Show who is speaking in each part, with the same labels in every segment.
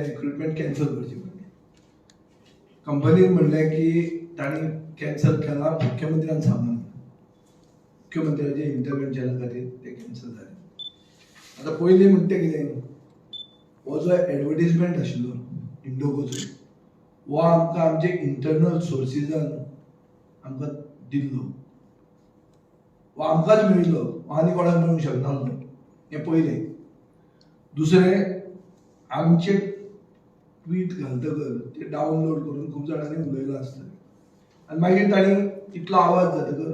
Speaker 1: तें recruitment cancel करचें पडलें. कंपनीन म्हणलें की तांणी कॅन्सल केलां मुख्यमंत्र्यान सांगून, मुख्यमंत्र्याच्या इंटरव्हेन्शना खातीर तें कॅन्सल जालें. आतां पयलीं म्हणटा कितें, हो जो एडवर्टीजमेंट आशिल्लो इंडोगोचो, हो आमकां आमचे इंटरनल सोर्सीसान आमकां दिल्लो, हो आमकांच मेळिल्लो, हो आनी कोणाक मेळूंक शकना न्हू. हें पयलें. दुसरें, आमचे ट्वीट घालतकर ते डावनलोड करून खूब जाणांनी उलयलां आसतलें आनी मागीर तांणी इतलो आवाज जातकर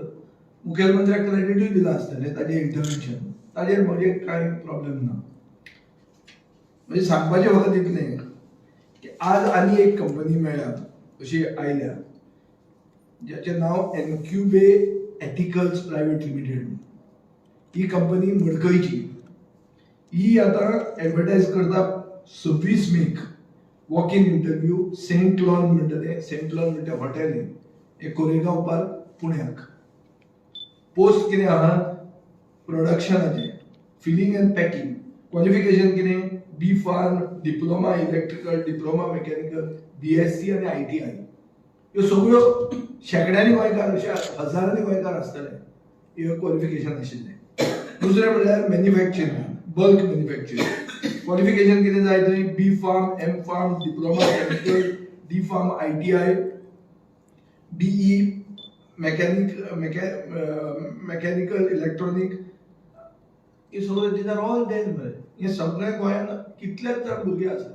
Speaker 1: मुखेलमंत्र्याक क्रेडिटूय दिलां आसतलें ताजें इंटरव्हेन्शन. ताजेर म्हजें कांय प्रॉब्लेम ना. म्हणजे सांगपाचें फकत इतलें की आज आनी एक कंपनी मेळ्ळ्या, अशी आयल्या, ज्याचें नांव एनक्युबे एथिकल्स प्रायवेट लिमिटेड. ही कंपनी मडकयची. ही आतां एडवर्टायज करता 26 make walk in interview, Saint lawn म्हणटा तें. सेंट लॉन म्हणटा हॉटेल हें कोरेगांव पार्क, पुण्याक. पोस्ट कितें आहा? प्रोडक्शनाचें, फिलिंग अँड पॅकिंग. क्वॉलिफिकेशन कितें? B Pharm, diploma electrical, diploma mechanical, BSc आनी आयटीआय. ह्यो सगळ्यो शेंकड्यांनी गोंयकार, अशे हजारांनी गोंयकार आसतले ह्यो क्वॉलिफिकेशन आशिल्ले. दुसरें म्हणल्यार मॅन्युफॅक्चरींग, बल्क मॅन्युफॅक्चरींग. क्वॉलिफिकेशन कितें जाय थंय? B Pharm, M Pharm, diploma chemical, D Pharm, ITI, BE mechanical, electronic. हे सगळें, these are all there मरे. हे सगळे गोंयांत कितलेच जाण भुरगे आसात.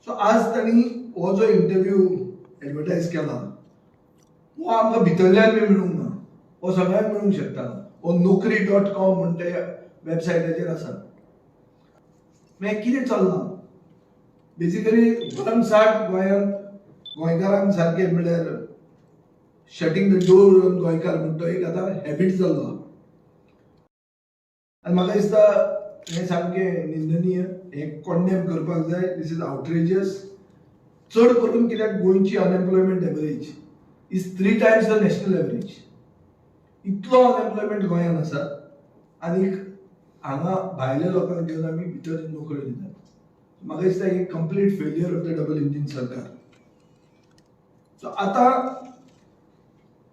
Speaker 1: सो आज तांणी हो जो इंटरव्यू एडवर्टायज केला, हो आमकां भितरल्यान बी मेळूंक ना, हो सगळ्यांक मेळूंक शकता. हो नोकरी.कॉम म्हणटा वेबसायटाचेर आसा. मागीर कितें चल्लां बेसिकली? भरमसाठ गोंयांत गोंयकारांक सारकें म्हणल्यार शटिंग the door on गोंयकार म्हणटा तो एक आतां हॅबीट जाल्लो आहा. आनी म्हाका दिसता हें सामकें निंदनीय, हें कॉन्डेम करपाक जाय. This is outrageous. चड करून कित्याक गोंयची unemployment average is three times the national average. इतलो अनएम्प्लॉयमेंट गोंयांत आसा आनी हांगा भायल्या लोकांक घेवन आमी भितर नोकऱ्यो दितात. म्हाका दिसता हें complete failure of the double engine सरकार. सो आतां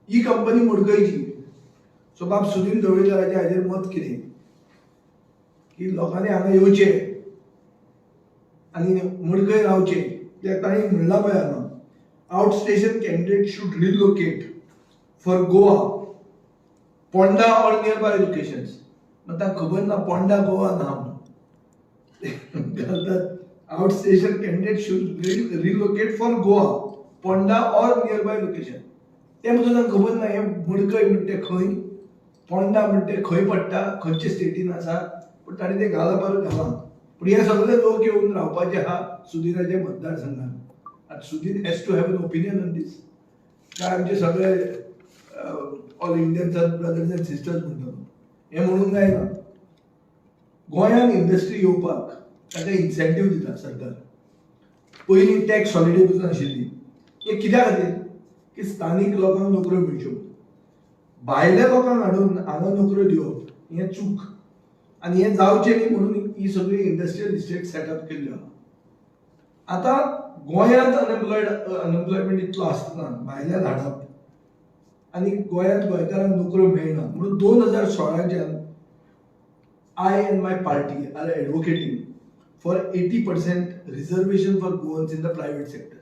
Speaker 1: ही कंपनी मडकयची. सो बाब सुदीन ढवळीकाराचें हाजेर मत कितें, की लोकांनी हांगा येवचें आनी मडकय रावचें? कित्याक तांणी म्हणलां पळय हांगा, out station candidate should relocate for Goa, Ponda or nearby locations. मग तांकां खबर ना पोंडा गोवा ना म्हणून घालतात. Out station candidate should relocate for Goa, Ponda or nearby location. तें म्हणून तांकां खबर ना हें मडकय म्हणटे खंय, पोंडा म्हणटे खंय पडटा, खंयचे स्टेटीन आसा. पूण ताणें तें घालां, बरें घालां. पूण हे सगळे लोक येवन रावपाचे आहा सुदीराच्या मतदारसंघात. आतां Sudhir has to have an opinion on this. काय आमचे सगळे all Indians are brothers and sisters म्हणटलो, हें म्हणूंक जायना. गोंयांत इंडस्ट्री येवपाक ताका इन्सेंटीव दिता सरकार. पयलीं टॅक्स हॉलिडे पसून आशिल्ली. हें कित्या खातीर? की स्थानीक लोकांक नोकऱ्यो मेळच्यो. भायल्या लोकांक हाडून हांगा नोकऱ्यो दिवप हें चूक आनी हें जावचें न्ही म्हणून ही सगळी इंडस्ट्रियल इस्टेट सेटअप केल्ल्यो आहा. आतां गोंयांत अनएम्प्लॉयमेंट इतलो आसतना भायल्यान हाडप आनी गोंयांत गोंयकारांक नोकऱ्यो मेळना म्हणून 2016च्यान I and my party are advocating for 80% reservation for Goans in the private sector.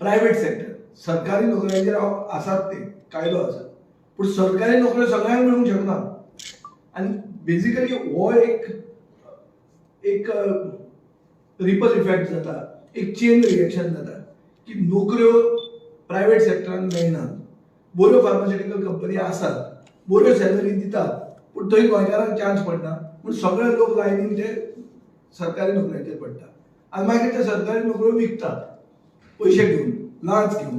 Speaker 1: Private sector, सरकारी नोकऱ्यांचेर आसात ते कायदो आसा, पूण सरकारी नोकऱ्यो सगळ्यांक मेळूंक शकना. आनी बेजिकली हो एक एक रिपल इफेक्ट जाता, एक चेन रिएक्शन जाता की नोकऱ्यो प्रायवेट सेक्टरान मेळनात. बऱ्यो फार्मास्युटिकल कंपनी आसात, बऱ्यो सॅलरी दितात, पूण थंय गोंयकारांक चान्स पडना म्हूण सगळे लोक लायनीन ते सरकारी नोकऱ्यांचेर पडटा आनी मागीर ते सरकारी नोकऱ्यो विकतात पयशे घेवन, लांच घेवन.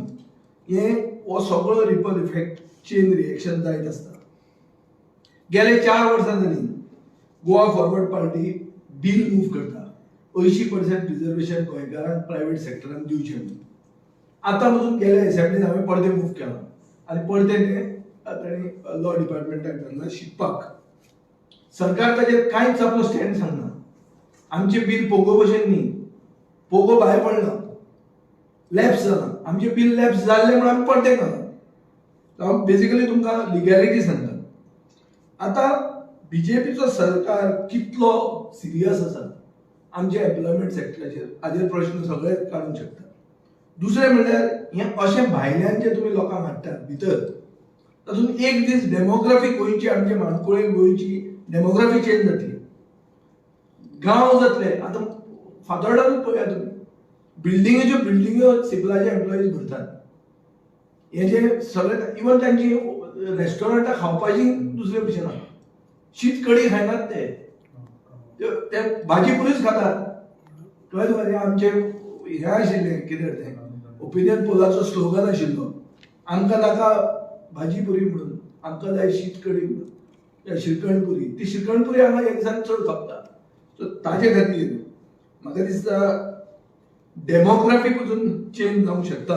Speaker 1: हे हो सगळो रिपल इफेक्ट, चेन रिएक्शन जायत आसता. गेले 4 वर्सां जाली Goa forward party bill move करता, 80% रिजर्वेशन गोंयकारांक प्रायवेट सेक्टरान दिवचें म्हणून. आतां पसून गेल्या असेंब्लीन हांवें परतें मूव केलां आनी परतें तें तांणी लॉ डिपार्टमेंटाक धाडलां शिकपाक. सरकार ताजेर कांयच आपलो स्टँड सांगना. आमचें बील पोगो भशेन न्ही. पोगो भायर पडला, लॅप्स जाला. आमचें बील लॅप्स जाल्लें म्हणून आमी परतें घाला. हांव बेजिकली तुमकां लिगॅलिटी सांगता. आतां बीजेपीचो सरकार कितलो सिरियस आसा आमच्या एम्प्लॉयमेंट सेक्टराचेर, हाजेर प्रश्न सगळे काडूंक शकता. दुसरें म्हणल्यार, हें अशें भायल्यान जे तुमी लोकांक हाडटात भितर, तातूंत एक दीस डेमोग्राफी गोंयची, आमची माणकुळे गोंयची डेमोग्राफी चेंज जातली, गांव जातले. आतां फातोर्डानूच पळयात तुमी, बिल्डिंगेच्यो बिल्डिंग्यो सिप्लाचे एम्प्लॉईज भरतात. हे जे सगळे, इवन तांची रेस्टॉरंटां खावपाची दुसरे भशेन आहा. शीत कडी खायनात ते, ते ते भाजी पुरीच खातात. कळ्ळें तुका? हें आमचें हें आशिल्लें, कितें तें, ओपिनियन पोलाचो स्लोगन आशिल्लो, आमकां नाका भाजी पुरी म्हणून, आमकां जाय शीत कडी म्हणून या श्रीखंड पुरी. ती श्रीखंड पुरी हांगा ह्या दिसांनी चड खपता. सो ताजे खातीर म्हाका दिसता डेमोग्राफी पसून चेंज जावंक शकता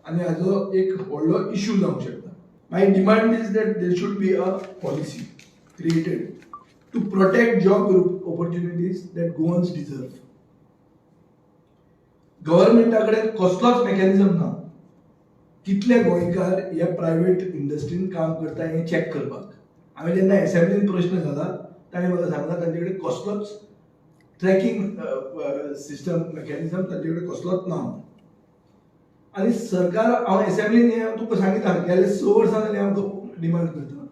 Speaker 1: आनी हाजो एक व्हडलो इशू जावंक शकता. My demand is that there should be a policy created to protect job opportunities that Goans deserve. गव्हर्मेंटा कडेन कसलोच मेकॅनिझम ना कितले गोंयकार ह्या प्रायव्हेट इंडस्ट्रीन काम करता हें चॅक करपाक. हांवें जेन्ना एसेंब्लीन प्रश्न घाला, ताणें म्हाका सांगला, तांचे कडेन कसलोच ट्रॅकिंग सिस्टम, मेकॅनिझम तांचे कडेन कसलोच ना. आनी सरकार, हांव एसेंब्लीन हें तुका सांगिता, गेले 6 वर्सां जालीं हांव डिमांड करता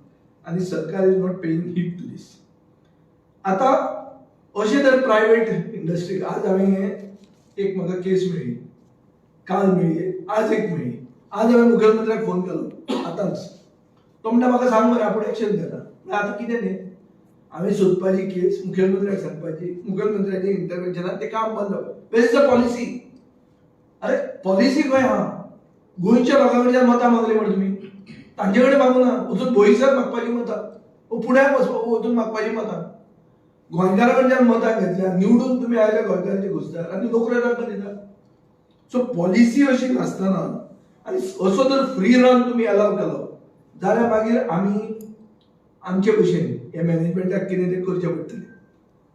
Speaker 1: आनी सरकार is not paying heed to this. आतां अशें तर प्रायव्हेट इंडस्ट्रीक, आज हांवें एक म्हाका केस मेळ्ळी, काल मेळ्ळी, आज एक मेळ्ळी. आज हांवें मुखेलमंत्र्याक फोन केलो आतांच. तो म्हणटा, म्हाका सांग मरे, आपूण एक्शन घेता. म्हळ्यार आतां कितें न्ही, हांवें सोदपाची केस, मुखेलमंत्र्याक सांगपाची, मुखेलमंत्र्याचे इंटरवेन्शनान तें काम बंद जावप. Where is the policy? अरे, पॉलिसी खंय आहा? गोंयच्या लोकां कडच्यान मतां मागली मरे तुमी, तांचे कडेन मागूं ना, वचून बोईसर मागपाची मतां, पुण्याक वचून मागपाची मतां. गोंयकारां कडच्यान मतां घेतल्या, निवडून तुमी आयले गोंयकारांचे घुसतात आनी नोकऱ्यो तांकां दितात. सो पॉलिसी अशी नासतना आनी असो जर फ्री रन तुमी अलाव केलो जाल्यार मागीर आमी आमचे भशेन हे मॅनेजमेंटाक कितें तें करचें पडटलें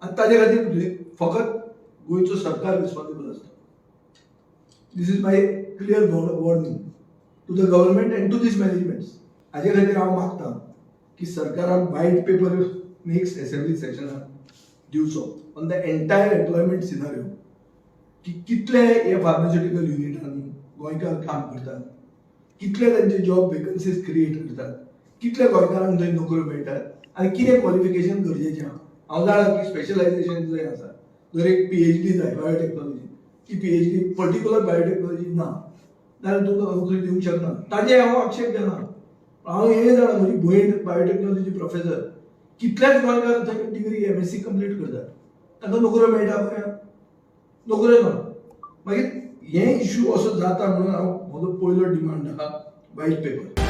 Speaker 1: आनी ताजे खातीर फकत गोंयचो सरकार रिस्पॉन्सिबल आसता. This is my clear warning to the government and to this management. हाजे खातीर हांव मागता की सरकारान व्हायट पेपर नेक्स्ट असेंब्ली सेशनाक दिवचो on the entire employment scenario, की कितले हे फार्मास्युटिकल युनिटांनी गोंयकार काम करतात, कितले तांचे जॉब वेकन्सीज क्रिएट करतात, कितले गोंयकारांक थंय नोकऱ्यो मेळटात आनी कितें क्वॉलिफिकेशन गरजेचें आहा. हांव जाणा की स्पेशलायझेशन जंय आसा, जर एक पीएचडी जाय बायोटेक्नॉलॉजी, ती पीएचडी पर्टिक्युलर बायोटेक्नॉलॉजी ना जाल्यार तुमकां नोकरी दिवंक शकना. ताजेर हांव आक्षेप घेना. हांव हें जाणा, म्हजी भयण बायोटेक्नॉलॉजी प्रोफेसर. कितलेच गोंयकार थंय डिग्री, एमएससी कंप्लीट करतात, तांकां नोकऱ्यो मेळटा गोंयांत? नोकऱ्यो ना. मागीर हे इशू असो जाता म्हणून हांव म्हजो पयलो डिमांड आहा, व्हायट पेपर.